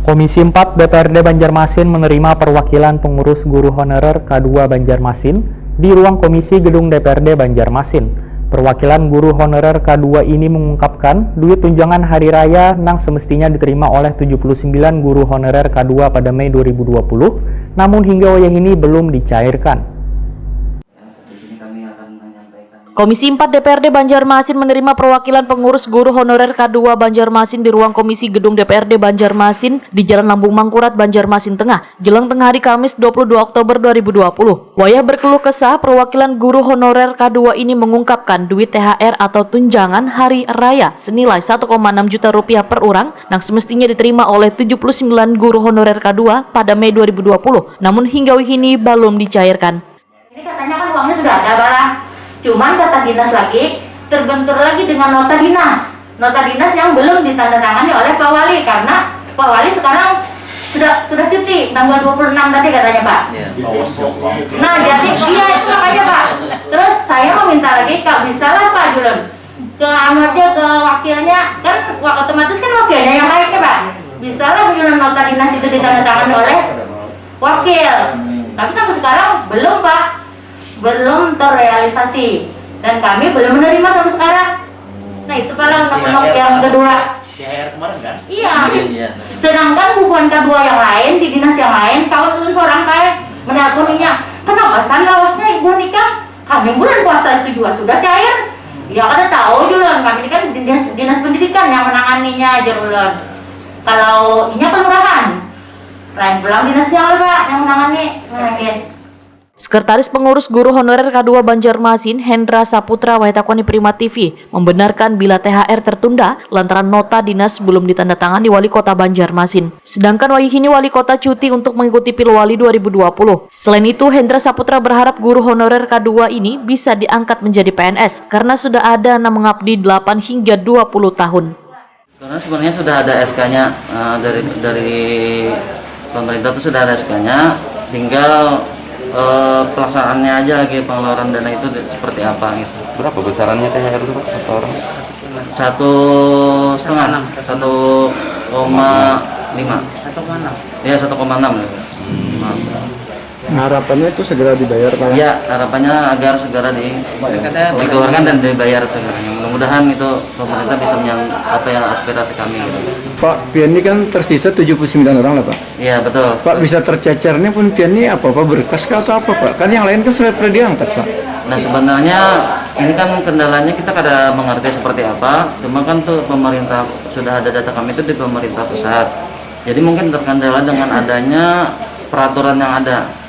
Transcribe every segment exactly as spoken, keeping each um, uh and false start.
Komisi empat D P R D Banjarmasin menerima perwakilan pengurus guru honorer K dua Banjarmasin di ruang komisi gedung D P R D Banjarmasin. Perwakilan guru honorer K dua ini mengungkapkan duit tunjangan hari raya nang semestinya diterima oleh tujuh puluh sembilan guru honorer K dua pada Mei dua ribu dua puluh, namun hingga wayah ini belum dicairkan. Komisi empat D P R D Banjarmasin menerima perwakilan pengurus guru honorer K dua Banjarmasin di ruang komisi gedung D P R D Banjarmasin di Jalan Lambung Mangkurat, Banjarmasin Tengah, jelang tengah hari Kamis dua puluh dua Oktober dua ribu dua puluh. Wayah berkeluh kesah, perwakilan guru honorer K dua ini mengungkapkan duit T H R atau tunjangan hari raya senilai satu koma enam juta rupiah per urang nang semestinya diterima oleh tujuh puluh sembilan guru honorer K dua pada Mei dua ribu dua puluh, namun hingga wihini balum dicairkan. Ini katanya kan uangnya sudah ada, Bang. Cuman kata dinas lagi, terbentur lagi dengan nota dinas. Nota dinas yang belum ditandatangani oleh Pak Wali karena Pak Wali sekarang sudah sudah cuti tanggal dua puluh enam tadi katanya, Pak. Iya. Nah, jadi iya itu makanya, Pak. Terus saya meminta lagi, Kak, bisalah Pak Julun ke anu aja ke wakilnya, kan wa- otomatis kan wakilnya yang naiknya, Pak. Bisalah Julun nota dinas itu ditandatangani oleh wakil. Tapi sampai sekarang belum, Pak. Belum terrealisasi dan kami belum menerima sampai sekarang. Nah, itu pala unek-unek yang kedua. T H R kemarin kan? Iya. Iya. Sedangkan bubuhan K dua yang lain di dinas yang lain, kawan ulun seorang kae menelpon inya, "Kenapa san lawasnya ibu nikah? Kami bulan puasa itu jua sudah cair." Ya kada tahu jua ulun, kami ini kan dinas, dinas pendidikan yang menanganinya, jar ulun. Kalau inya kelurahan, lain pulang dinasnya lah, Pak, yang menangani. Nah, nggih. Sekretaris Pengurus Guru Honorer K dua Banjarmasin, Hendra Saputra, wayah takuni Prima T V, membenarkan bila T H R tertunda lantaran nota dinas belum ditandatangani Wali Kota Banjarmasin. Sedangkan wayahini Wali Kota cuti untuk mengikuti Pilwali dua ribu dua puluh. Selain itu, Hendra Saputra berharap guru honorer K dua ini bisa diangkat menjadi P N S karena sudah ada nang mengabdi delapan hingga dua puluh tahun. Karena sebenarnya sudah ada S K-nya eh, dari dari pemerintah tuh sudah ada S K-nya, tinggal eh, pelaksanaannya aja lagi pengeluaran dana itu di- seperti apa gitu. Berapa besarannya T H R itu Pak per orang? Satu setengah, satu koma lima. Satu koma enam. Ya satu koma enam gitu. Harapannya itu segera dibayar Pak. Ya harapannya agar segera di, dikeluarkan dan dibayar segera. Mudah-mudahan itu pemerintah bisa menyang apa yang aspirasi kami. Gitu. Pak, pian ini kan tersisa tujuh puluh sembilan orang lah Pak. Iya betul. Pak bisa tercecernya pun pian ini apa Pak, berkas kah atau apa Pak? Kan yang lain kan sudah pernah diangkat Pak. Nah sebenarnya ini kan kendalanya kita kada mengerti seperti apa. Cuma kan tuh pemerintah sudah ada data kami itu di pemerintah pusat. Jadi mungkin terkendala dengan adanya peraturan yang ada.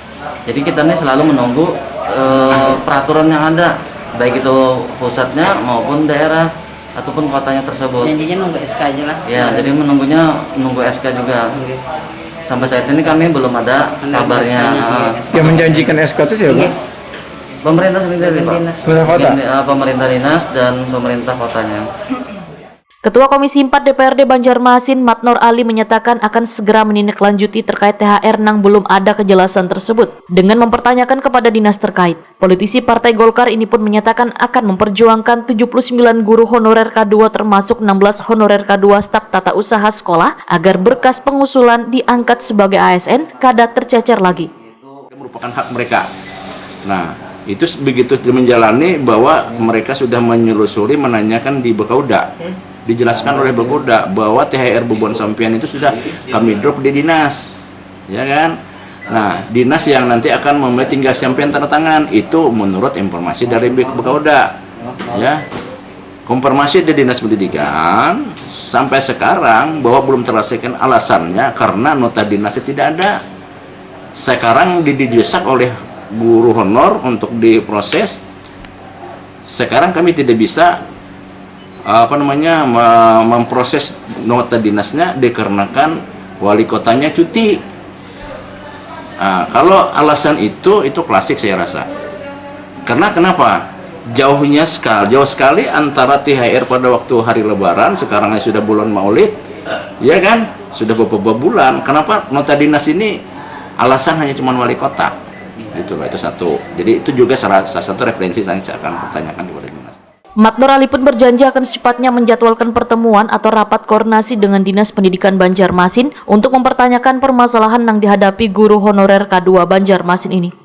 Jadi kita nih selalu menunggu eh, peraturan yang ada, baik itu pusatnya maupun daerah ataupun kotanya tersebut. Janjinya nunggu S K aja lah. Ya, jadi menunggunya nunggu S K juga. Oke. Sampai saat ini kami belum ada Belum kabarnya. S K-nya, Ah, iya, S K. Yang menjanjikan S K itu siapa? Iya. Pemerintah sendiri, Pak. Dinas. Pemerintah kota. Ini, eh, pemerintah dinas dan pemerintah kotanya. Ketua Komisi empat D P R D Banjarmasin, Matnor Ali, menyatakan akan segera menindaklanjuti terkait T H R nang belum ada kejelasan tersebut dengan mempertanyakan kepada dinas terkait. Politisi Partai Golkar ini pun menyatakan akan memperjuangkan tujuh puluh sembilan guru honorer K dua termasuk enam belas honorer K dua staf tata usaha sekolah agar berkas pengusulan diangkat sebagai A S N kada tercecer lagi. Merupakan hak mereka. Nah, itu begitu menjalani bahwa mereka sudah menyelusuri, menanyakan di Bakauda. Dijelaskan oleh Bakauda bahwa T H R bubuhan sampian itu sudah kami drop di dinas. Ya kan? Nah, dinas yang nanti akan memulai tinggal sampian tanda tangan itu menurut informasi dari Bakauda. Ya. Konfirmasi di Dinas Pendidikan sampai sekarang bahwa belum terselesaikan alasannya karena nota dinasnya tidak ada. Sekarang didesak oleh guru honor untuk diproses. Sekarang kami tidak bisa apa namanya memproses nota dinasnya dikarenakan wali kotanya cuti. Nah, kalau alasan itu itu klasik saya rasa. Karena kenapa? Jauhnya sekali, jauh sekali antara T H R pada waktu hari Lebaran, sekarang sudah bulan Maulid, ya kan? Sudah beberapa bulan. Kenapa nota dinas ini alasan hanya cuma wali kota? Gitu loh, itu satu. Jadi itu juga salah, salah satu referensi yang saya akan pertanyakan kepada dinas. Mat Nur Ali pun berjanji akan secepatnya menjadwalkan pertemuan atau rapat koordinasi dengan Dinas Pendidikan Banjarmasin untuk mempertanyakan permasalahan yang dihadapi guru honorer K dua Banjarmasin ini.